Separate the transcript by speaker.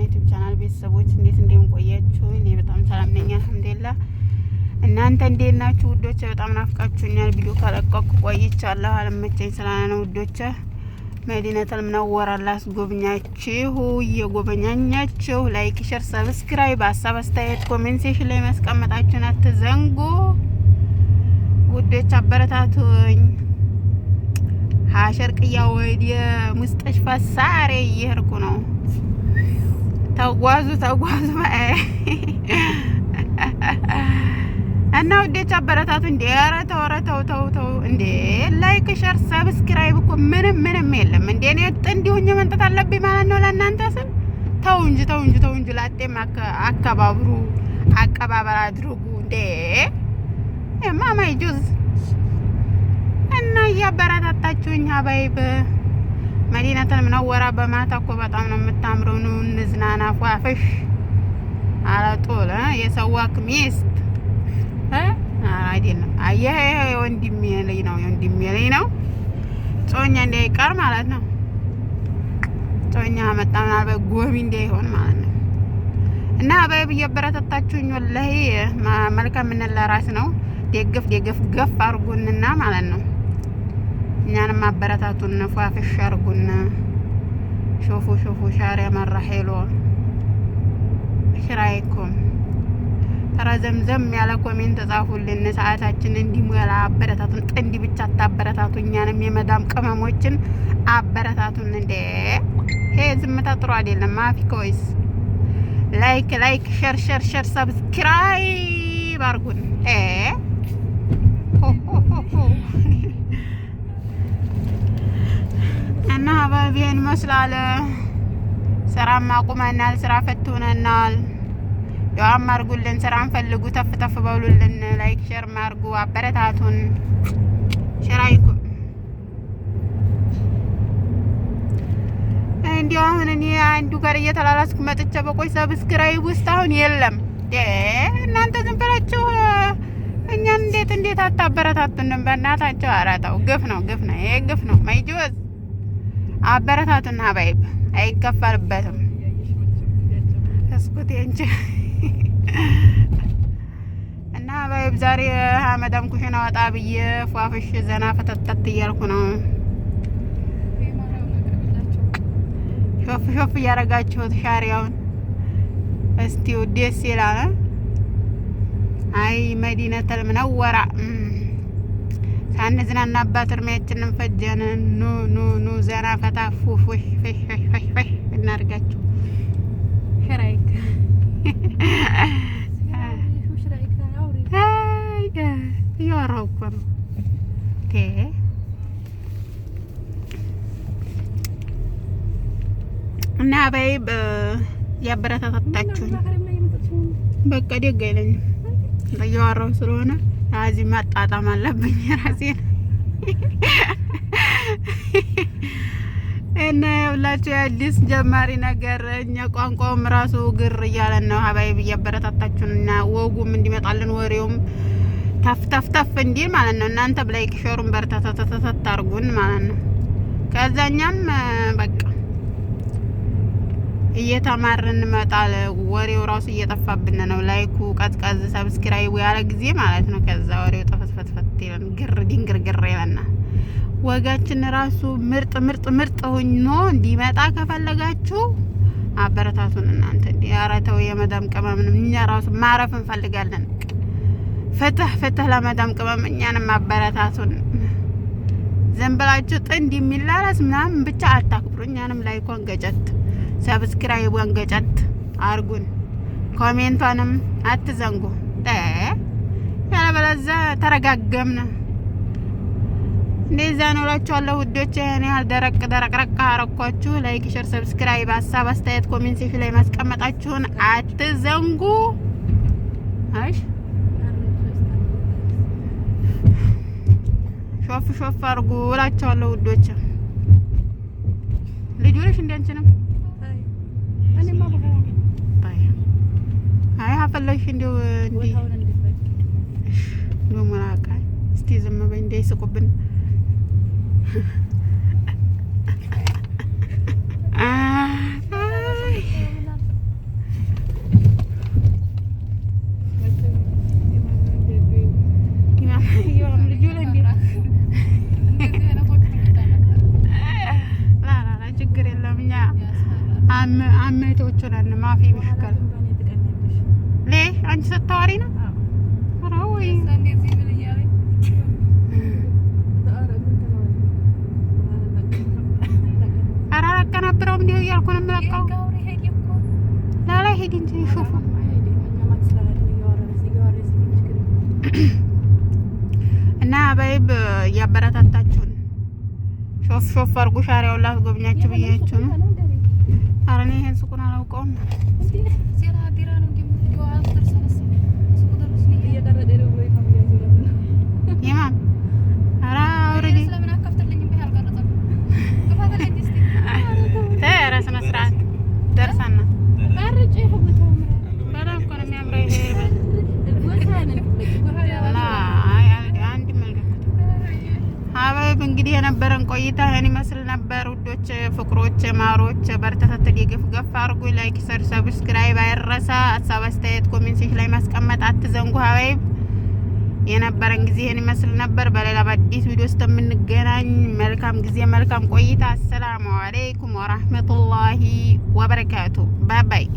Speaker 1: YouTube channel ቤተሰቦች እንዴት እንደምቆያችሁ? እኔ በጣም ሰላም ነኝ፣ አልሐምዱሊላህ። እናንተ እንዴት ናችሁ ውዶቼ? በጣም ናፍቃችሁኛል። ቪዲዮ ከለቀኩ ቆይቻለሁ፣ አልመቸኝ ስላለ ነው ውዶቼ። መዲነተል ሙነወራ ላስጎብኛችሁ፣ እየጎበኛኛችሁ like፣ share፣ subscribe፣ ሀሳብ አስተያየት comment section ላይ ማስቀመጣችሁን አትዘንጉ ውዶች፣ አበረታቱኝ። ሀሸርቅያ ወደ ሙስጠሽፋ ሳሬ እየሄድኩ ነው። ተጓዙ ተጓዙ እና ውዶች አበረታቱ። እንዴ ኧረ ተው ኧረ ተው ተው ተው እንዴ! Like share subscribe እኮ ምንም ምንም የለም እንዴ! እኔ ጥንድ ሆኜ መምጣት አለብኝ ማለት ነው ለእናንተ ስል። ተው እንጂ ተው እንጂ ተው እንጂ። ላጤም አከባብሩ፣ አቀባበል አድርጉ እንዴ! ما يجوز እና እያበረታታችሁኝ حبايب። መዲነተል ሙነወራ በማታ እኮ በጣም ነው የምታምረው። ኑ እንዝናና ፏፍሽ አለጦል የሰዋክ ሚስት አይደለም። አየህ የወንድሜ ልጅ ነው፣ የወንድሜ ልጅ ነው። ጾኛ እንዳይቀር ማለት ነው። ጾኛ መጣ ምናልባት ጎቢ እንዳይሆን ማለት ነው። እና حبايب እያበረታታችሁኝ ወላሂ መልካም ለራስ ነው። ደገፍ ደገፍ ገፍ አርጉንና ማለት ነው። እኛንም አበረታቱን፣ ፏፍሽ አርጉን። شوفوا شوفوا شارع مرة حلو ايش رايكم ተራ ዘምዘም ያለ comment ጻፉልን። ሰዓታችን እንዲሞላ አበረታቱን። ጥንድ ብቻ አታበረታቱ፣ እኛንም የመዳም ቅመሞችን አበረታቱን። እንዴ ሄ ዝምታ ጥሩ አይደለም። مافي كويس like like share share share subscribe አርጉን። ሆ ሆ ሆ እና حبايبي ይሄን ይመስላል። ስራም አቁመናል። ስራ ፈት ሆነናል። ዱዓም አድርጉልን። ስራን ፈልጉ። ተፍ ተፍ በሉልን። Like share አድርጉ። አበረታቱን። ሸራይኩም እንዲያው አሁን እኔ አንዱ ጋር እየተላላስኩ መጥቼ በቆይ subscribe ውስጥ አሁን የለም። እናንተ ዝም ብላችሁ እኛን እንዴት እንዴት አታበረታቱንም? በእናታቸው ኧረ ተው፣ ግፍ ነው ግፍ ነው ይሄ ግፍ ነው። ما يجوز አበረታቱን። حبايب አይከፈልበትም። እስኩት እንጂ እና حبايب ዛሬ መዳም ኩሽና ወጣ ብዬ ፏፍሽ ዘና ፈተተት እያልኩ ነው። ሾፍ ሾፍ እያደረጋችሁት ሻሪያውን እስቲ ደስ ይላል። አይ መዲነተል ሙነወራ ሳንዝናናባት እድሜያችንን ፈጀን። ኑ ኑ ኑ ዘና ፈታ ፉፉሽ ፍሽ ፍሽ ፍሽ እናድርጋችሁ። ሽራይክ እያወራሁ እኮ ነው። እና حبايب ያበረታታችሁኝ በቃ ደግ አይለኝም እያወራሁ ስለሆነ እዚህ ማጣጣም አለብኝ ራሴን። እና ያውላችሁ የአዲስ ጀማሪ ነገር እኛ ቋንቋውም ራሱ ግር እያለን ነው። حبايب እያበረታታችሁን እና ወጉም እንዲመጣልን ወሬውም ተፍ ተፍ ተፍ እንዲል ማለት ነው። እናንተ like share ኡን በርታታታታት አድርጉን ማለት ነው። ከዛኛም በቃ እየተማርን እንመጣል። ወሬው ራሱ እየጠፋብን ነው። Like ኡ ቀዝቀዝ፣ subscribe ኡ ያለ ጊዜ ማለት ነው። ከዛ ወሬው ጠፈትፈትፈት ይለን ግር ድንግርግር ይለናል። ወጋችን ራሱ ምርጥ ምርጥ ምርጥ ሆኖ እንዲመጣ ከፈለጋችሁ አበረታቱን። እናንተ እንዲ ኧረ ተው የመዳም ቅመምንም እኛ ራሱ ማረፍ እንፈልጋለን። ፍትህ ፍትህ ለመዳም ቅመም፣ እኛንም አበረታቱን። ዝም ብላችሁ ጥንድ የሚላላስ ምናምን ብቻ አታክብሩ። እኛንም like ኳን ገጨት፣ subscribe ቧን ገጨት አርጉን፣ comment ቷንም አትዘንጉ። ያለበለዚያ ተረጋገምን። እንደዛ ነው እላችኋለሁ ውዶች። ይሄን ያህል ደረቅ ደረቅ ረቅ አረኳችሁ። Like፣ share፣ subscribe፣ ሀሳብ አስተያየት comment section ላይ ማስቀመጣችሁን አትዘንጉ። አይ ሾፍ ሾፍ አድርጉ እላችኋለሁ ውዶች። ልጁ ነሽ እንደ አንቺ ነው። አይ አፈለግሽ እንደው እንዲህ እንደው እስቲ ዝም በይ እንዳይስቁብን። አመቶች ነን። مافي مشكلة ليه አንቺ ስታወሪ ነው። ኧረ ወይ ኧረ አላቀናብረውም እንዲሁ እያልኩ ነው የምለቀው። ላላ ሄድ እንጂ ሹፉ እና حبايب እያበረታታችሁን ሾፍ ሾፍ አድርጉ። ሻሪያውን ላስጎብኛችሁ ብያችሁ ነው። ኧረ እኔ ይሄን ሱቁን አላውቀውም። ይማም ኧረ አውርጂ። ኧረ ስነ ስርዓት ደርሰና በጣም እኮ ነው የሚያምረው ይሄ። አንድ حبايب እንግዲህ የነበረን ቆይታ ይሄን ይመስል ነበር። ውዶች፣ ፍቅሮች፣ ማሮች በርተተት ገፍ ገፍ አድርጉ። Like፣ share፣ subscribe አይረሳ። ሀሳብ አስተያየት comment ላይ ማስቀመጥ አትዘንጉ። حبايب የነበረን ጊዜ ይሄን ይመስል ነበር። በሌላ በአዲስ ቪዲዮ እስከምንገናኝ መልካም ጊዜ፣ መልካም ቆይታ። السلام عليكم ورحمة الله وبركاته። Bye bye።